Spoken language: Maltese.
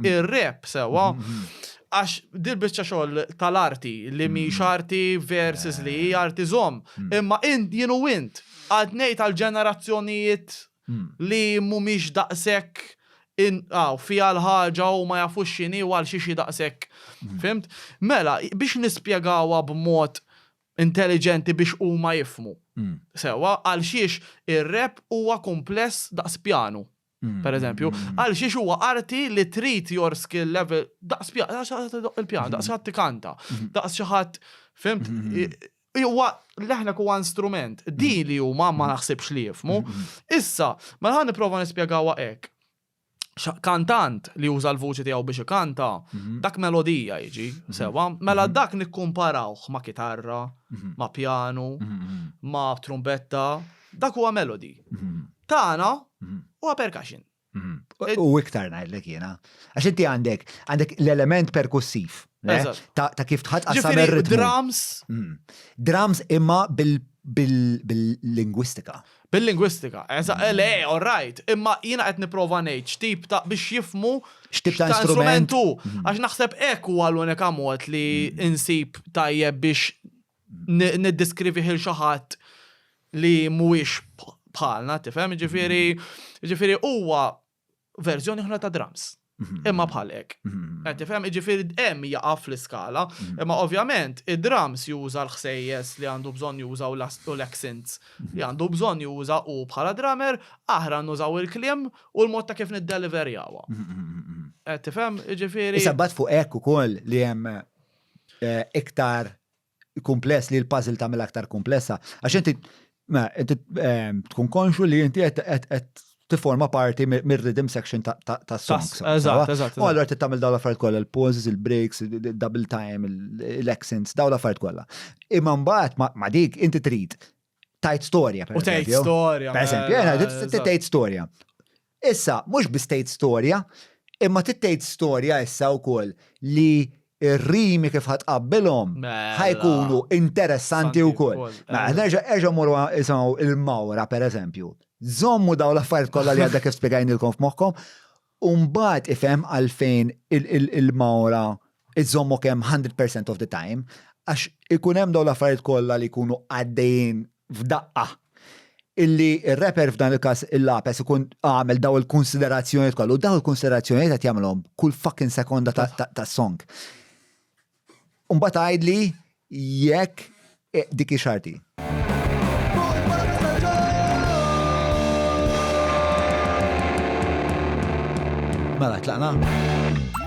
Ir-rap sewwa għax dil-biċċa xogħol tal-arti li mhix arti versus li hi arti żomm. Imma int jien u int għad ngħid għal ġenerazzjonijiet li mhumiex daqshekk aw fiha l-ħaġa u ma jafux x'inhi u għal xiex hi daqshekk. Fhimt? Mela, biex nispjegawha b'mod intelliġenti biex huma jifhmu. Sewwa, għal xiex ir-rap huwa kumpless daqs pjanu. Per eżempju, għal xiex huwa arti li trid your skill level daqs pjanu, daqs xi ħadd idoqq il-pjanu, daqs xi ħadd ikanta, daqs xi ħadd, fhimt? Huwa leħnek huwa instrument. Di li huma ma naħsibx li jifhmu. Issa, mela ħa nipprova nispjegawha hekk. Kantant li juża l-vuċi tiegħu biex ikanta, dak melodija jiġi, sewwa, mela dak nikkumparawh ma' kitarra, ma' pjanu, ma' trumbetta, dak huwa melody. Tagħna huwa percussion. U iktar ngħidlek jiena. Għax inti għandek għandek l-element perkussiv. Ta' kif tħadd ir-ritmu. Drums. Drums imma bil-lingwistika. Bil-lingwistika, eżatt, le, all right, imma jiena qed nipprova ngħid x'tip ta' biex jifhmu x'tip ta' instrument hu. Għax naħseb hekk huwa l-unika mod li nsib tajjeb biex niddiskrivih 'il xi ħadd li mhuwiex bħalna, tifhem? Jiġifieri, jiġifieri huwa verżjoni oħra ta' drums. Mhm. Imma bħal hekk. Mhm. Qed tifhem, jiġifieri hemm jaqa' fl-iskala, mhm. imma ovvjament id-drums juża l-ħsejjes li għandu bżonn juża u l-accents li għandu bżonn juża u bħala drummer, aħra nużaw il-kliem u l-mod ta' kif niddeliverjawha. Qed tifhem, jiġifieri. Issa bat fuq hekk ukoll li hemm eh, iktar kumpless li l-puzzle tagħmel aktar komplessa. Għax inti inti ehm, tkun konxu li inti qed tiforma parti mir-rhythm section ta' songs. Eżatt, eżatt. U allura tagħmel dawn l-affarijiet kollha, il-pauses, il-breaks, il-double time, l-accents, dawn l-affarijiet kollha. Imma mbagħad ma' dik inti trid tajt storja. U tgħid storja. Per eżempju, mela, tgħid storja. Issa, mhux biss tgħid storja, imma tgħid storja issa wkoll li ir-rimi kif ħatqabbilhom mela. ħajkunu interessanti wkoll. Mela, nerġa' erġa' morru isimgħu il-mawra pereżempju. Żommu dawn l-affarijiet kollha li għadha kif spjegajnilkom f'moħħkom, u mbagħad ifhem għalfejn il-mawra iżommok hemm 100% of the time, għax ikun hemm dawn l-affarijiet kollha li jkunu għaddejjin f'daqqa illi il-rapper f'dan il-każ il-lapes ikun għamel daw il-konsiderazzjonijiet kollu, daw il-konsiderazzjonijiet qed jagħmilhom kull fucking sekonda ta' song. Umbagħad għidli jekk eh, dik xarti. Mela, tlaqna?